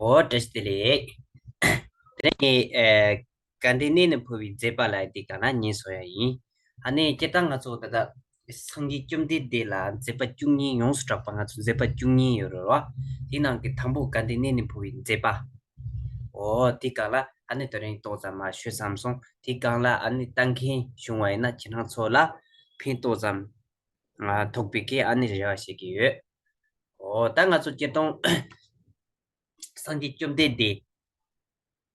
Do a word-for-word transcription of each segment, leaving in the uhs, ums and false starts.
འོ་བཀྲ་ཤིས་བདེ་ལེགས། དེ་ནས་ཨེ་དགའ་ལྡན་གནས་ནས་འཕོ་བའི་མཛད་པ་ལ་དེ་ག་ན་ཉན་སོང་ཡ་ཡིན། ཨ་ནི་སྤྱིར་བཏང་ང་ཚོ་ད་ལྟ་སངས་རྒྱས་བཅོམ་ལྡན་འདས་ལ་མཛད་པ་བཅུ་གཉིས་ཡོངས་སུ་གྲགས་པ་ང་ཚོ་མཛད་པ་བཅུ་གཉིས་ཡོད་རེད་བ། དེའི་ནང་གི་དང་པོ་དགའ་ལྡན་གནས་ནས་འཕོ་བའི་མཛད་པ། འོ་དེ་ག་ལ་ཨ་ནི་དེ་རིང་ཏོག་ཙམ་མ་ཤོད་བསམ་སོང་། དེ་ག་ལ་ཨ་ནི་ལྟ་མཁན་བྱུང་བ་ཡིན་ན་ཁྱེད་རང་ཚོ་ལ་ཕན་ཏོག་ཙམ་ཐོགས་པའི་གི་ཨ་ནི་རེ་བ་བྱེད་ཀྱི་ཡོད། འོ་ད་ང་ཚོ་སྤྱིར་བཏང་སངས་རྒྱས་བཅོམ་ལྡན་འདས་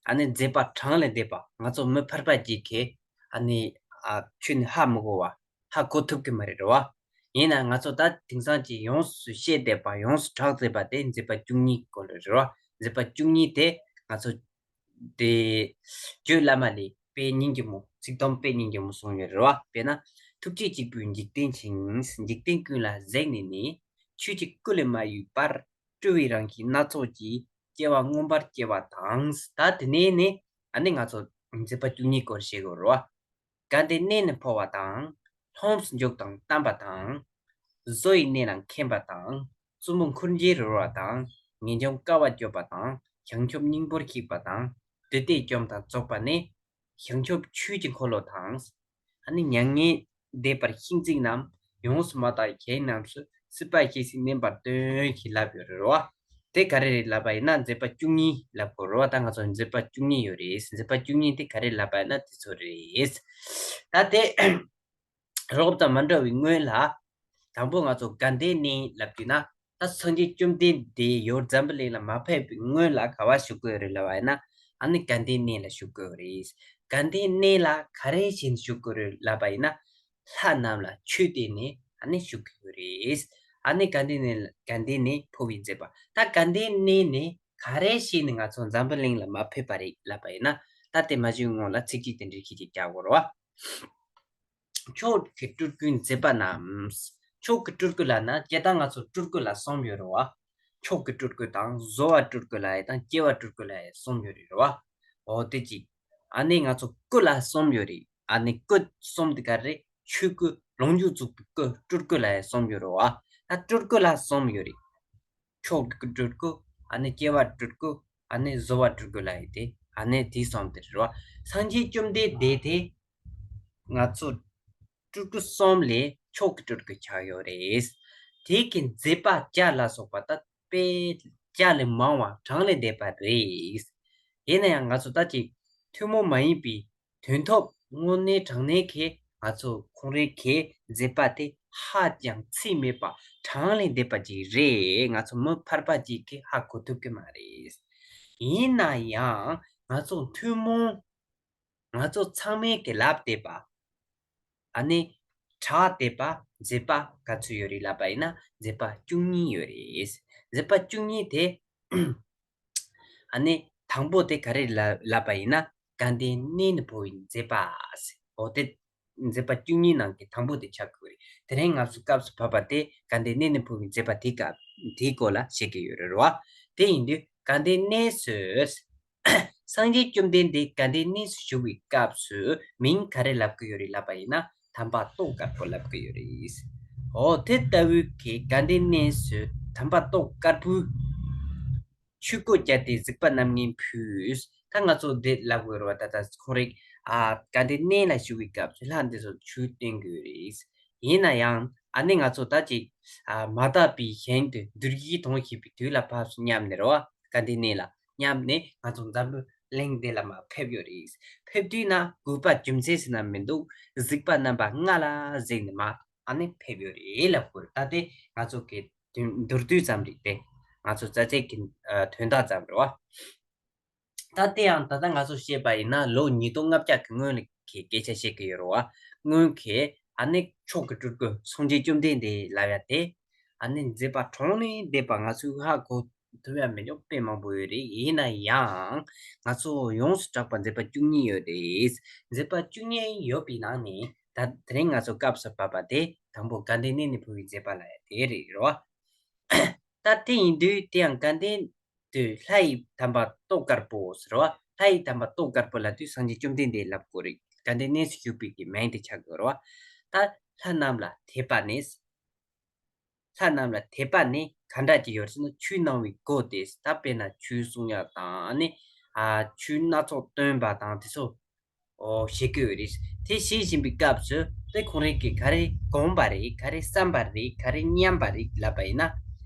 ཨ་ནི་མཛད་པ་གྲངས་ལས་འདས་པ་ང་ཚོ་མི་ཕལ་པ་ཅིག་གིས་ཨ་ནི་ཨ་ཁྱོན་ནས་ཧ་མི་གོ་བ། ཧ་གོ་ཐུབ་ཀྱི་མ་རེད་རེད་བ། ཡིན་ན་ང་ཚོ་ད་དེང་སང་ཅིག་ཡོངས་སུ་བཤད་བསྡད་པ་ཡོངས་སུ་གྲགས་བསྡད་པ་དེ་མཛད་པ་བཅུ་གཉིས་སྐོར་རེད་རེད་བ། མཛད་པ་བཅུ་གཉིས་དེ་ང་ཚོ་དེ་རྒྱུད་བླ་མ་ལས་དཔེ་སྙིང་རྗེ་མོ་ཚིག་དུམ་དཔེ་སྙིང་རྗེ་མོ་གསུངས་ཡོད་རེད་བ། དཔེར་ན། ཐུགས་རྗེ་གཅིག་པུས་འཇིག་རྟེན་མཁྱེན། འཇིག་རྟེན་ཀུན་ལ་གཟིགས་ནས་ནི། ཆོས་ཀྱི་སྐུ་ལས་མ་གཡོས་པར། སྤྲུལ་པའི་རང་བཞིན་སྣ་ཚོགས་ཀྱིས། སྐྱེ་བ་མངོན་པར་སྐྱེ་བ་དང་། ད་དེ་ནས་ནི་ཨ་ནི་ང་ཚོ་མཛད་པ་བཅུ་གཉིས་སྐོར་བཤད་དགོས་རེད་བ། དགའ་ལྡན་གནས་ནས་འཕོ་བ་དང་། ལྷུམས་སུ་འཇུག་དང་བལྟམས་པ་དང་། བཟོ་ཡི་གནས་ལ་མཁྱེན་པ་དང་། བཙུན་མོ་འཁོར་འཇིགས་རོལ་བ་དང་། ངེས་འབྱུང་དཀའ་བ་སྤྱོད་པ་དང་། བྱང་ཆུབ་སྙིང་པོར་གཤེགས་པ་དང་། བདུད་སྡེ་བཅོམ་དང་རྫོགས་པ་ནི། བྱང་ཆུབ་ཆོས་ཀྱི་འཁོར་ལོ་དང་། ཨ་ནི་མྱ་ངན་འདས་པར་གཤེགས་ཚིག་རྣམས་ཡོངས་སུ་མ་དག་གཞན་རྣམས་སུ་སྲིད་པ་ཞེས་སུ་བསྣན་པར་སྟོན་ཞེས་ལབ་ཡོད་རེད་བ། དེ་ག་རེ་རེད་ལབ་པ་ཡིན་ན་མཛད་པ་བཅུ་གཉིས་ལབ་དགོས་རེད་བ། ད་ང་ཚོ་མཛད་པ་བཅུ་གཉིས་ཡོད་རེད། མཛད་པ་བཅུ་གཉིས་དེ་ག་རེ་ལབ་པ་ཡིན་ན་དེ་ཚོ་རེད། ད་དེ་རོབ་ཙམ་མ་འགྲོ་བའི་སྔོན་ལ། དང་པོ་ང་ཚོ་དགའ་ལྡན་གནས་ལབ་དུས་ན། ད་སངས་རྒྱས་བཅོམ་ལྡན་འདས་ཡུལ་འཛམ་བུ་གླིང་ལ་མ་ཕེབས་པའི་སྔོན་ལ་ག་བ་བཞུགས་ཀྱི་ཡོད་རེད་ལབ་པ་ཡིན་ན། ཨ་ནི་དགའ་ལྡན་གནས་ལ་བཞུགས་ཀྱི་ཡོད་རེད། དགའ་ལྡན་གནས་ལ་ག་རེ་བྱས་ནས་བཞུགས་ཀྱི་ཡོད་རེད་ལབ་པ་ཡིན་ན། ལྷ་རྣམས་ལ་ཆོས་བསྟན་ནས་ཨ་ནི་བཞུགས་ཀྱི་ཡོད་རེད། ཨ་ནི་དགའ་ལྡན་གནས་དགའ་ལྡན་གནས་འཕོ་བའི་མཛད་པ། ད་དགའ་ལྡན་གནས་ནས་ག་རེ་བྱས་ནས་ང་ཚོ་འཛམ་བུ་གླིང་ལ་མ་ཕེབས་པ་རེད་ལབ་པ་ཡིན་ན། ད་དེ་མ་ཞུས་སྔོན་ལ་ཚིག་གཅིག་དེ་འདྲའི་ཁྱེད་ཀྱིས་རྒྱག་དགོས་རེད་བ། མཆོག་གི་སྤྲུལ་སྐུའི་མཛད་པ་རྣམས། མཆོག་གི་སྤྲུལ་སྐུ་ལབ་ན་སྤྱིར་བཏང་ང་ཚོ་སྤྲུལ་སྐུ་ལ་གསུམ་ཡོད་རེད་བ། མཆོག་གི་སྤྲུལ་སྐུ་དང་བཟོ་བ་སྤྲུལ་སྐུ་ལབ་ཡ་དང་སྐྱེ་བ་སྤྲུལ་སྐུ་ལབ་ཡ་གསུམ་ཡོད་རེད་བ། འོ་དེ་གཅིག་ཨ་ནི་ང་ཚོ་སྐུ་ལ་གསུམ་ཡོད་རེད། ཨ་ནི་སྐུ་གསུམ་དེ་ག་རེ། ཆོས་སྐུ། ལོངས་སྤྱོད་རྫོགས་པའི་སྐུ། སྤྲུལ་སྐུ་ལབ་ཡ་གསུམ་ཡོད་རེད་བ། ད་སྤྲུལ་སྐུ་ལ་གསུམ་ཡོད་རེད། མཆོག་གི་སྤྲུལ་སྐུ། ཨ་ནི་སྐྱེ་བ་སྤྲུལ་སྐུ། ཨ་ནི་བཟོ་བ་སྤྲུལ་སྐུ་ལབ་ཡ་དེ། ཨ་ནི་དེ་གསུམ་དེ་རེད་བ། སངས་རྒྱས་བཅོམ་ལྡན་འདས་དེ་ང་ཚོ་སྤྲུལ་སྐུ་གསུམ་ལས་མཆོག་གི་སྤྲུལ་སྐུ་ཆགས་ཡོད་རེད། དེ་གི་མཛད་པ་བརྒྱ་ལ་སོགས་པ་ད་དཔེ་བརྒྱ་ལས་མང་བ་གྲངས་ལས་འདས་པ་རེད། ཡིན་ན་ཡང་ང་ཚོ་ད་ཅིག་ཐུན་མོང་མ་ཡིན་པའི་དོན་ཐོབ་དངོས་གནས་དྲང་གནས་ཀྱི་ང་ཚོ་ཁོང་རང་གི་མཛད་པ་དེ་ཧ་ཅང་ཚད་མེད་པ་གྲངས་ལས་འདས་པ་ཅིག་རེད། ང་ཚོ་མི་ཕལ་པ་ཅིག་གིས་ཧ་གོ་ཐུབ་ཀྱི་མ་རེད། ཡིན་ན་ཡང་ང་ཚོ་ཐུན་མོང་ང་ཚོ་ཚང་མས་ཀྱི་ལབ་བསྡད་པ། ཨ་ནི་གྲགས་བསྡད་པ་མཛད་པ་ག་ཚོད་ཡོད་རེད་ལབ་པ་ཡིན་ན་མཛད་པ་བཅུ་གཉིས་ཡོད་རེད། མཛད་པ་བཅུ་གཉིས་དེ། ཨ་ནི་དང་པོ་དེ་ག་རེ་ལབ་ལབ་པ་ཡིན་ན་དགའ་ལྡན་གནས་ནས་འཕོ་བའི་མཛད་པ། འོ་དེ་མཛད་པ་བཅུ་གཉིས་ནང་གི་དང་པོ་དེ་ཆགས་དགོས་རེད། དེ་རིང་ང་ཚོ་སྐབས་སུ་བབས་པ་དེ་དགའ་ལྡན་གནས་ནས་འཕོ་བའི་མཛད་པ་དེའི་སྐབས་དེའི་སྐོར་ལ་བཤད་ཀྱི་ཡོད་རེད་བ། དེ་ཡིན་དུས་དགའ་ལྡན་གནས་སུ། སངས་རྒྱས་བཅོམ་ལྡན་འདས་དགའ་ལྡན་གནས་སུ་བཞུགས་པའི་སྐབས་སུ་མིང་ག་རེ་ལབ་ཀྱི་ཡོད་རེད་ལབ་པ་ཡིན་ན་དམ་པ་ཏོག་དཀར་པོ་ལབ་ཀྱི་ཡོད་རེད། འོ་དེ་ལྟ་བུའི་གི་དགའ་ལྡན་གནས་སུ་དམ་པ་ཏོག་དཀར་པོའི་ཆོས་སྐུ་བཅས་ཏེ་གཟིགས་པ་རྣམ་ལྔས་ཕུལ། ད་ང་ཚོ་འདི་ལབ་དགོས་རེད་བ། ད་ལྟ་ཁོང་རིགས་ཨ་དགའ་ལྡན་གནས་ལ་བཞུགས་པའི་སྐབས་སུ་ལྷ་འདི་ཚོ་ཆོས་བསྟན་དགོས་རེད། ཡིན་ན་ཡང་ཨ་ནི་ང་ཚོ་ད་ཅིག་ཨ་མ་དག་པའི་ཞིང་དུ་བདུད་བཞིས་དོང་བྱས་པའི་དུས་ལ་བབས་སོང་སྙམ་ནས་རེད་བ། དགའ་ལྡན་གནས་ལ་སྙམ་ནས་ང་ཚོ་འཛམ་བུ་གླིང་འདི་ལ་མར་ཕེབས་ཡོད་རེད། ཕེབས་དུས་ན་དགོས་པ་རྒྱུ་མཚན་ཟེར་ན་མི་འདུག་གཟིགས་པ་རྣམ་པ་ལྔ་ལ་གཟིགས་ནས་མར་ཨ་ནི་ཕེབས་ཡོད་རེད་ལབ་དགོས་རེད། ད་དེ་ང་ཚོ་གི་དོན་མདོར་བསྡུས་ཙམ་རེད་དེ། ང་ཚོ་རྩ་ཚིག་གི་ཨ་དོན་དག་ཙམ་རེད་བ། ད་དེ་ཡང་ད་ལྟ་ང་ཚོ་བཤད་པ་ཡིན་ན་ལོ་ཉིས་སྟོང་ལྔ་བརྒྱ་གི་སྔོན་ལ་གི་སྐད་ཆ་བཤད་ཀྱི་ཡོད་རེད་བ། སྔོན་གྱི་ཨ་ནི་མཆོག་གི་སྤྲུལ་སྐུ་སངས་རྒྱས་བཅོམ་ལྡན་འདས་ལབ་ཡ་དེ། ཨ་ནི་མཛད་པ་གྲངས་ལས་འདས་པ་ང་ཚོས་ཧ་གོ་ཐུབ་ཡ་མེད་ཉོག་དཔེ་མང་པོ་ཡོད་རེད། ཡིན་ན་ཡང་ང་ཚོ་ཡོངས་སུ་གྲགས་པ་མཛད་པ་བཅུ་གཉིས་ཡོད་རེད། མཛད་པ་བཅུ་གཉིས་ཡོད་པའི་ནང་ནས་ད་དེ་རིང་ང་ཚོ་སྐབས་སུ་བབས་པ་དེ་དང་པོ་དགའ་ལྡན་གནས་ནས་འཕོ་བའི་མཛད་པ་ལབ་ཡ་དེ་རེད་རེད་བ། ད་དེ་ཡིན་དུས་དེ་ཡང་དགའ་ལྡན་དུ་ལྷ་ཡི་དམ་པ་ཏོག་དཀར་པོ་ཟེར་བ། ལྷ་ཡི་དམ་པ་ཏོག་དཀར་པོ་ལབ་དུས་སངས་རྒྱས་བཅོམ་ལྡན་འདས་ལབ་དགོས་རེད། དགའ་ལྡན་གནས་སུ་བཞུགས་པའི་གི་མིང་དེ་ཆགས་དགོས་རེད་བ། ད་ལྷ་རྣམས་ལ་དད་པ་ནི། ལྷ་རྣམས་ལ་དད་པ་ནི་ག་འདྲ་ཅིག་ཡོད་ཟེར་ན། ཆོས་གནང་བའི་སྒོ་དེ། ད་དཔེར་ན་ཆོས་གསུང་ཡག་དང་ནི། ཨ་ཆོས་སྣ་ཚོགས་སྟོན་པ་དང་དེ་ཚོ། ཨོ་བྱེད་ཀྱི་ཡོད་རེད། དེ་བྱེད་བཞིན་པའི་སྐབས་སུ་དེ་ཁོང་རང་གིས་ག་རེ་དགོངས་པ་རེད། ག་རེ་བསམ་པ་རེད། ག་རེ་སྙམ་པ་རེད་ལབ་པ་ཡིན་ན།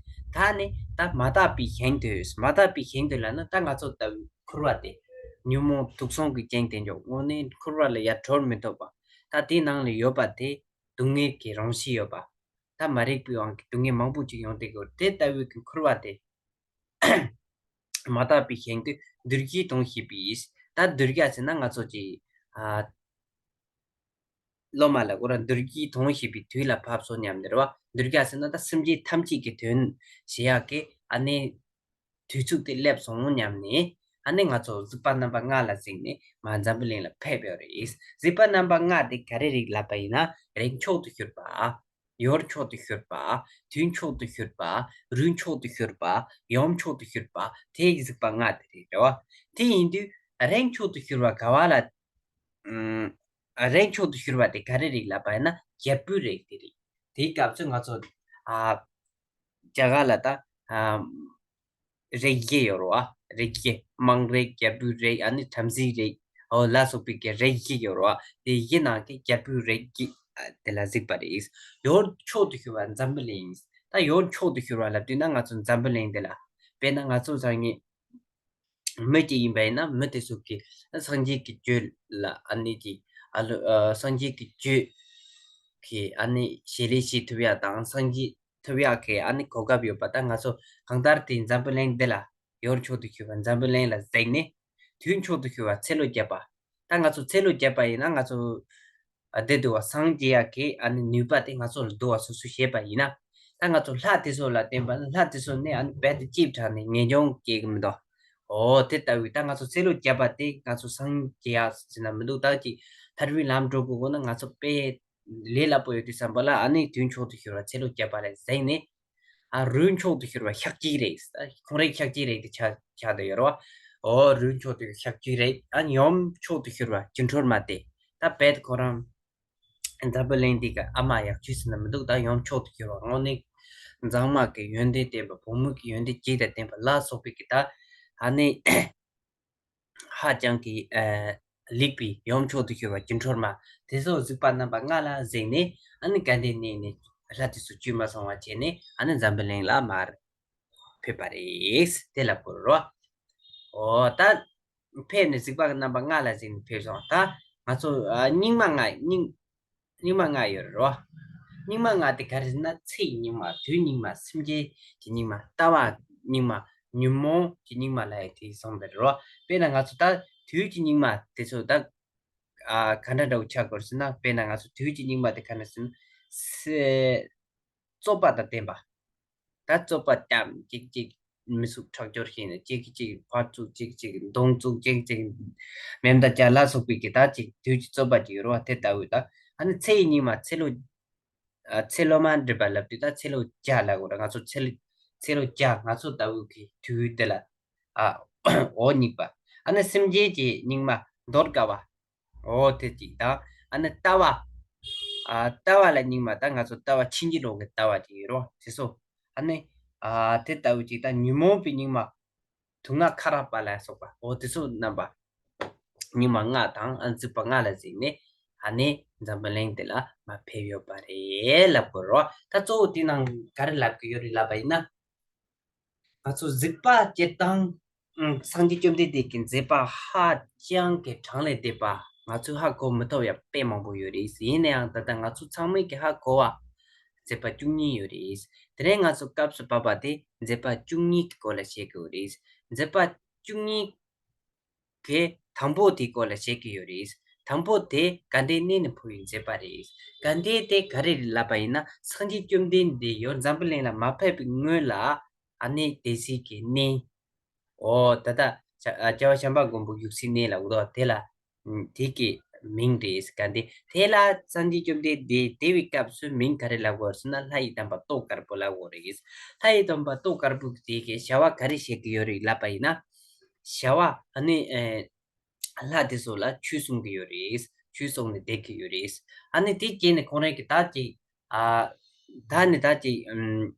ད་ནི་ད་མ་དག་པའི་ཞིང་དུ། མ་དག་པའི་ཞིང་དུ་ལབ་ན། ད་ང་ཚོ་ལྟ་བུའི་འཁོར་བ་དེ། ཉོན་མོངས་དུག་གསུམ་གྱི་རྐྱེན་དེ་འཇོག་དངོས་གནས་འཁོར་བ་ལ་ཡར་གྲོལ་མི་ཐུབ་པ། ད་དེའི་ནང་ལ་ཡོད་པ་དེ་སྡུག་བསྔལ་གྱི་རང་བཞིན་ཡོད་པ། ད་མ་རིག་པའི་དབང་གིས་སྡུག་བསྔལ་མང་པོ་ཅིག་ཡོང་བསྡད་ཀྱི་ཡོད། དེ་ལྟ་བུའི་གི་འཁོར་བ་དེ། མ་དག་པའི་ཞིང་དུ་གདུལ་བྱའི་དོན་བྱེད་པའི་ཡིད། ད་གདུལ་བྱ་ཟེར་ན་ང་ཚོ་ཀྱི། ཨ། སློབ་མ་ལ་ཁོ་རང་གདུལ་བྱའི་དོན་བྱེད་པའི་དུས་ལ་བབས་སོང་སྙམ་ནས་རེད་བ། གདུལ་བྱ་ཟེར་ན་ད་སེམས་ཅན་ཐམས་ཅད་ཀྱི་དོན་བྱེད་ཡག་གི་ཨ་ནི་དུས་ཚོད་དེ་སླེབས་སོང་སྙམ་ནས། ཨ་ནི་ང་ཚོ་གཟིགས་པ་རྣམ་པ་ལྔ་ལ་གཟིགས་ནས་མར་འཛམ་བུ་གླིང་ལ་ཕེབས་ཡོད་རེད། གཟིགས་པ་རྣམ་པ་ལྔ་དེ་ག་རེ་རེད་ལབ་པ་ཡིན་ན། རིགས་མཆོག་ཏུ་གྱུར་པ། ཡུལ་མཆོག་ཏུ་གྱུར་པ། དུས་མཆོག་ཏུ་གྱུར་པ། རོལ་མཆོག་ཏུ་གྱུར་པ། ཡུམ་མཆོག་ཏུ་གྱུར་པ། དེ་གཟིགས་པ་ལྔ་དེ་རེད་རེད་བ། དེ་ཡིན་དུས་རིགས་མཆོག་ཏུ་གྱུར་པ་ག་བ་ལ། ཨ་རིགས་མཆོག་ཏུ་གྱུར་པ་དེ་ག་རེ་རེད་ལབ་པ་ཡིན་ན། རྒྱལ་པོའི་རིགས་དེ་རེད། དེའི་སྐབས་སུ་ང་ཚོ། ཨ། རྒྱ་གར་ལ་ད། ཨ། རིགས་བཞི་ཡོད་རེད་བ། རིགས་བཞི། དམངས་རིགས། རྒྱལ་པོའི་རིགས། ཨ་ནི་བྲམ་ཟེའི་རིགས། འོ་ལ་སོགས་པའི་གི་རིགས་བཞི་ཡོད་རེད་བ། དེ་བཞི་ནང་གི་རྒྱལ་པོའི་རིགས་ཀྱི། ཨ། དེ་ལ་གཟིགས་པ་རེད། ཡུལ་མཆོག་ཏུ་གྱུར་པ་འཛམ་བུ་གླིང་ཡིན། ད་ཡུལ་མཆོག་ཏུ་གྱུར་པ་ལབ་དུས་ན་ང་ཚོ་འཛམ་བུ་གླིང་འདི་ལ། དཔེར་ན་ང་ཚོ་ཚང་གི་མི་གཅིག་ཡིན་པ་ཡིན་ན། མི་དེ་ཚོ་གི་སངས་རྒྱས་ཀྱི་རྒྱུད་ལ་ཨ་ནི་ཀྱི། ཨ་ལོ། ཨ་སངས་རྒྱས་ཀྱི་རྒྱུད་ཀྱི་ཨ་ནི་བྱེད་ལས་བྱེད་ཐུབ་ཡག་དང་། སངས་རྒྱས་ཐུབ་ཡག་གི་ཨ་ནི་གོ་སྐབས་ཡོད་པ། ད་ང་ཚོ་གང་ལྟར་དེ་འཛམ་བུ་གླིང་འདི་ལ། ཡུལ་མཆོག་ཏུ་གྱུར་པ་འཛམ་བུ་གླིང་ལ་གཟིགས་ནས། དུས་མཆོག་ཏུ་གྱུར་པ་ཚེ་ལོ་བརྒྱ་པ། ད་ང་ཚོ་ཚེ་ལོ་བརྒྱ་པ་ཡིན་ན། ང་ཚོ། ཨ། བདེ་སྡུག་པ་སངས་རྒྱས་ཡག་གི་ཨ་ནི་ནུས་པ་དེ་ང་ཚོ་ལ་འདུག་པ་སོ་སོས་ཤེས་པ་ཡིན་ན། ད་ང་ཚོ་ལྷ་དེ་ཚོ་ལ་བརྟེན་པ་ན། ལྷ་དེ་ཚོ་ནི་ཨ་ནི་རྦད་དེ་ལྕེབ་དྲགས་ནས་ངེས་འབྱུང་སྐྱེ་གི་མི་འདུག་འོ་དེ་ལྟ་བུའི་ད་ང་ཚོ་ཚེ་ལོ་བརྒྱ་པ་དེ་ང་ཚོ་སངས་རྒྱས་ཡག་ཟེར་ན་མི་འདུག་ད་ཅིག་ཐར་པའི་ལམ་འགྲོ་དགོས་དགོས་ན། ང་ཚོ་དཔེ་ལས་སླ་པོ་ཡོད་དུས་ཙམ་པ་ལ། ཨ་ནི་དུས་མཆོག་ཏུ་གྱུར་པ་ཚེ་ལོ་བརྒྱ་པ་ལ་གཟིགས་ནས། ཨ། རོལ་མཆོག་ཏུ་གྱུར་པ་ཤཱཀྱའི་རིགས། ཁོང་རང་ཤཱཀྱའི་རིགས་དེ་ཆགས་ཆགས་བསྡད་ཡོད་རེད་བ། འོ་རོལ་མཆོག་ཏུ་གྱུར་ཤཱཀྱའི་རིགས། ཨ་ནི་ཡུམ་མཆོག་ཏུ་གྱུར་པ་སྒྱུ་འཕྲུལ་མ་དེ། ད་རྦད་ཁོ་རང་འཛམ་བུ་གླིང་འདི་གི་ཨ་མ་ཡག་ཤོས་ཟེར་ན་མི་འདུག་ད་ཡུམ་མཆོག་ཏུ་གྱུར་པ་དངོས་གནས་མཛངས་མ་གི་ཡོན་ཏན་ལྡན་པ། བུ་མོ་གི་ཡོན་ཏན་བརྗིད་དང་ལྡན་པ་ལ་སོགས་པའི་གི། ད་ཨ་ནི། ཧ་ཅང་གི། ཨ། ལེགས་པའི་ཡུམ་མཆོག་ཏུ་གྱུར་པ་སྒྱུ་འཕྲུལ་མ་དེ་ཚོ་གཟིགས་པ་རྣམ་པ་ལྔ་ལ་གཟིགས་ནས། ཨ་ནི་དགའ་ལྡན་གནས་ནས་ལྷ་དེ་ཚོ་བཅོས་མ་སོང་བ་བྱས་ནས། ཨ་ནི་འཛམ་བུ་གླིང་ལ་མར་ཕེབས་པ་རེད། དེ་ལ་གོ་རོ། འོ་ད་ཕེབས་ནས་གཟིགས་པ་རྣམ་པ་ལྔ་ལ་གཟིགས་ནས་ཕེབས་སོང་། ད་ང་ཚོ། ཨ། སྙིགས་མ་ལྔ། སྙིགས། སྙིགས་མ་ལྔ་ཡོད་རེད་རོ། སྙིགས་མ་ལྔ་དེ་ག་རེ་ཟེར་ན། ཚེ་ཡི་སྙིགས་མ། དུས་སྙིགས་མ། སེམས་ཅན་གྱི་སྙིགས་མ། ལྟ་བ་སྙིགས་མ། ཉོན་མོངས་ཀྱི་སྙིགས་མ་ལབ་ཡག་དེ་གསུངས་པ་རེད་རོ། དཔེར་ན་ང་ཚོ་ད་དུས་ཀྱི་སྙིགས་མ་དེ་ཚོ་ད། ཨ། ག་འདྲ་འདྲ་བོ་ཆགས་དགོས་ཟེར་ན། དཔེར་ན་ང་ཚོ་དུས་ཀྱི་སྙིགས་མ་དེ་ག་འདྲ་ཟེར་ན། སེ། རྩོད་པ་དང་ལྡན་པ། ད་རྩོད་པ་བརྒྱབ། གཅིག་གཅིག་མི་ཚུགས་ཁྲག་སྦྱོར་བྱས་ནས། གཅིག་གིས་གཅིག་ཕར་བཙུགས། གཅིག་གིས་གཅིག་མདུང་བཙུགས། གཅིག་གིས་གཅིག་མེ་མདའ་རྒྱག་ལ་སོགས་པའི་གི་ད་ཅིག་དུས་ཀྱི་རྩོད་པ་ཅིག་ཡོད་རེད་བ། དེ་ལྟ་བུའི་ད་ཨ་ནི་ཚེ་ཡི་སྙིགས་མ། ཚེ་ལོ། ཨ། ཚེ་ལོ་མ་འདྲེས་པ་ལབ་དུས་ད་ཚེ་ལོ་བརྒྱ་ལབ་དགོས་རེད། ང་ཚོ་ཚེ་ཚེ་ལོ་བརྒྱ། ང་ཚོ་ལྟ་བུ་གི་དུས་དེ་ལ། ཨ། འོ་སྙིགས་པ། ཨ་ནི་སེམས་ཅན་གྱི་སྙིགས་མ་འདོར་དཀའ་བ། འོ་དེ་གཅིག་དང་། ཨ་ནི་ལྟ་བ། ཨ། ལྟ་བ་ལ་སྙིགས་མ། ད་ང་ཚོ་ལྟ་བ་ཕྱིན་ཅི་ལོག་གི་ལྟ་བ་ཅིག་ཡོད་རོ། དེ་ཚོ། ཨ་ནི། ཨ། དེ་ལྟ་བུ་ཅིག་དང་། ཉོན་མོངས་པའི་སྙིགས་མ། དུག་ལྔ་ཁ་རགས་པ་ལ་སོགས་པ། འོ་དེ་ཚོ་རྣམ་པ། སྙིགས་མ་ལྔ་དང་། ཨ། གཟིགས་པ་ལྔ་ལ་གཟིགས་ནས། ཨ་ནི་འཛམ་བུ་གླིང་འདི་ལ་མར་ཕེབས་ཡོད་པ་རེད་ལབ་དགོས་རོ། ད་གཙོ་བོ་དེ་ནང་ག་རེ་ལབ་ཀྱི་ཡོད་རེད་ལབ་པ་ཡིན་ན། ང་ཚོ་གཟིགས་པ་སྤྱིར་བཏང་། ཨང་། སངས་རྒྱས་བཅོམ་ལྡན་འདས་ཀྱི་མཛད་པ་ཧ་ཅང་གི་གྲངས་ལས་འདས་པ། ང་ཚོས་ཧ་གོ་མི་ཐུབ་ཡག་དཔེ་མང་པོ་ཡོད་རེད། ཡིན་ན་ཡང་ད་ལྟ་ང་ཚོ་ཚང་མས་ཀྱི་ཧ་གོ་བ་མཛད་པ་བཅུ་གཉིས་ཡོད་རེད། དེ་རིང་ང་ཚོ་སྐབས་སུ་བབས་པ་དེ་མཛད་པ་བཅུ་གཉིས་ཀྱི་སྐོར་ལ་བཤད་ཀྱི་ཡོད་རེད། མཛད་པ་བཅུ་གཉིས་ཀྱི་དང་པོ་དེའི་སྐོར་ལ་བཤད་ཀྱི་ཡོད་རེད། དང་པོ་དེ་དགའ་ལྡན་གནས་ནས་འཕོ་བའི་མཛད་པ་རེད། དགའ་ལྡན་དེ་ག་རེ་རེད་ལབ་པ་ཡིན་ན། སངས་རྒྱས་བཅོམ་ལྡན་འདས་ཡང་འཛམ་བུ་གླིང་ལ་མ་ཕེབས་པའི་སྔོན་ལ། ཨ་ནི་སྡེ་སྲིད་ཀྱི་གནས། འོ་ད་ལྟ་རྒྱལ་བ་བྱམས་པ་མགོན་པོ་ཡུགས་སའི་གནས་ལབ་དགོས་དེ་ལ། དེ་གི་མིང་རེད། དགའ་ལྡན་དེ་ལ་སངས་རྒྱས་བཅོམ་ལྡན་འདས་བསྡད་པའི་སྐབས་སུ་མིང་ག་རེ་ལབ་དགོས་ཟེར་ན། ལྷ་ཡི་དམ་པ་ཏོག་དཀར་པོ་ལབ་དགོས་རེད། ལྷ་ཡི་དམ་པ་ཏོག་དཀར་པོ་གི་དེ་གི་བྱ་བ་ག་རེ་བྱེད་ཀྱི་ཡོད་རེད་ལབ་པ་ཡིན་ན། བྱ་བ་ཨ་ནི། ཨེ། ལྷ་དེ་ཚོ་ལ་ཆོས་གསུང་གི་ཡོད་རེད། ཆོས་གསུང་ནས་བསྡད་ཀྱི་ཡོད་རེད། ཨ་ནི་དེ་རྗེས་ནས་ཁོང་རང་གིས་ད་ཅིག་ཨ། ད་ནི་ད་ཅིག་ཨམ།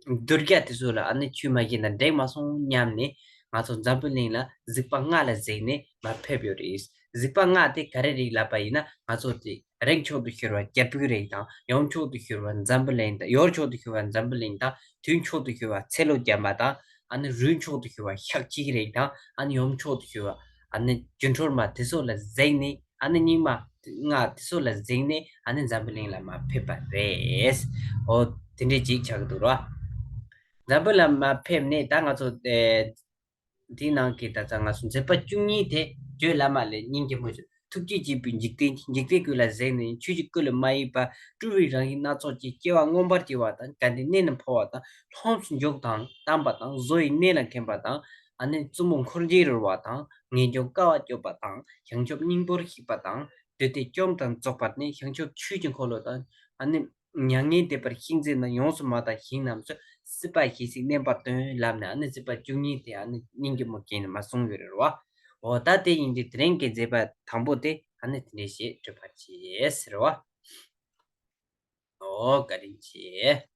གདུལ་བྱ་དེ་ཚོ་ལ་ཨ་ནི་ཆོས་མ་བཤད་ན་འགྲིག་མ་སོང་སྙམ་ནས། ང་ཚོ་འཛམ་བུ་གླིང་ལ་གཟིགས་པ་ལྔ་ལ་གཟིགས་ནས་མར་ཕེབས་ཡོད་རེད། གཟིགས་པ་ལྔ་དེ་ག་རེ་རེད་ལབ་པ་ཡིན་ན། ང་ཚོ་དེ་རིགས་མཆོག་ཏུ་གྱུར་པ་རྒྱལ་པོའི་རིགས་དང་། ཡུམ་མཆོག་ཏུ་གྱུར་པ་འཛམ་བུ་གླིང་དང་། ཡུལ་མཆོག་ཏུ་གྱུར་པ་འཛམ་བུ་གླིང་དང་། དུས་མཆོག་ཏུ་གྱུར་པ་ཚེ་ལོ་བརྒྱ་པ་དང་། ཨ་ནི་རིགས་མཆོག་ཏུ་གྱུར་པ་ཤཱཀྱའི་རིགས་དང་། ཨ་ནི་ཡུམ་མཆོག་ཏུ་གྱུར་པ་ཨ་ནི་སྒྱུ་འཕྲུལ་མ་དེ་ཚོ་ལ་གཟིགས་ནས། ཨ་ནི་རྙིང་མ་ལྔ་དེ་ཚོ་ལ་གཟིགས་ནས་ཨ་ནི་འཛམ་བུ་གླིང་ལ་མར་ཕེབས་པ་རེད། འོ་དེ་འདྲའི་ཅིག་ཆགས་ཀྱི་འདུག་ར། འཛམ་བུ་གླིང་ལ་མར་ཕེབས་ནས་ད་ང་ཚོ་ཨེ་དེའི་ནང་གི་ད་ལྟ་ང་ཚོ་མཛད་པ་བཅུ་གཉིས་དེ་བརྗོད་ལ་མ་ལས་སྙིང་རྗེ་མོ་ཞིག་ཐུགས་རྗེ་ཆེན་པོས་འཇིག་རྟེན་འཇིག་རྟེན་ཀུན་ལ་གཟིགས་ནས། ཆོས་ཀྱི་སྐུ་ལས་མ་གཡོས་པ་སྤྲུལ་པའི་རང་བཞིན་སྣ་ཚོགས་ཀྱིས། སྐྱེ་བ་མངོན་པར་སྐྱེ་བ་དང་། དགའ་ལྡན་གནས་རྣམས་འཕོ་བ་དང་། ལྷུམས་སུ་འཇུག་དང་བལྟམས་པ་དང་། བཟོ་ཡི་གནས་ལ་མཁྱེན་པ་དང་། ཨ་ནི་བཙུན་མོ་འཁོར་འཇིག་རོལ་བ་དང་། ངེས་འབྱུང་དཀའ་བ་སྤྱོད་པ་དང་། བྱང་ཆུབ་སྙིང་པོར་གཤེགས་པ་དང་། བདུད་སྡེ་བཅོམ་དང་རྫོགས་པར་ནི། བྱང་ཆུབ་ཆོས་ཀྱི་འཁོར་ལོ་དང་། ཨ་ནི་མྱ་ངན་འདས་པར་གཤེགས་མཛད་རྣམས། ཡོངས་སུ་མ་དག་ཞིང་རྣམས་སུ། སྲིད་པ་ཞི་བྱེད་གནས་པར་སྟོན་ལབ་ནས། ཨ་ནི་མཛད་པ་བཅུ་གཉིས་དེ་ཨ་ནི་སྙིང་རྗེ་མོ་བྱས་ནས་མར་གསུངས་ཡོད་རེད་བ། འོ་ད་དེ་ཡིན་དུས་དེ་རིང་གི་མཛད་པ་དང་པོ་དེ་ཨ་ནི་དེ་འདྲ་ཞིག་གྲུབ་པར་བྱས་ཟེར་བ། འོ་བཀའ་དྲིན་ཆེ།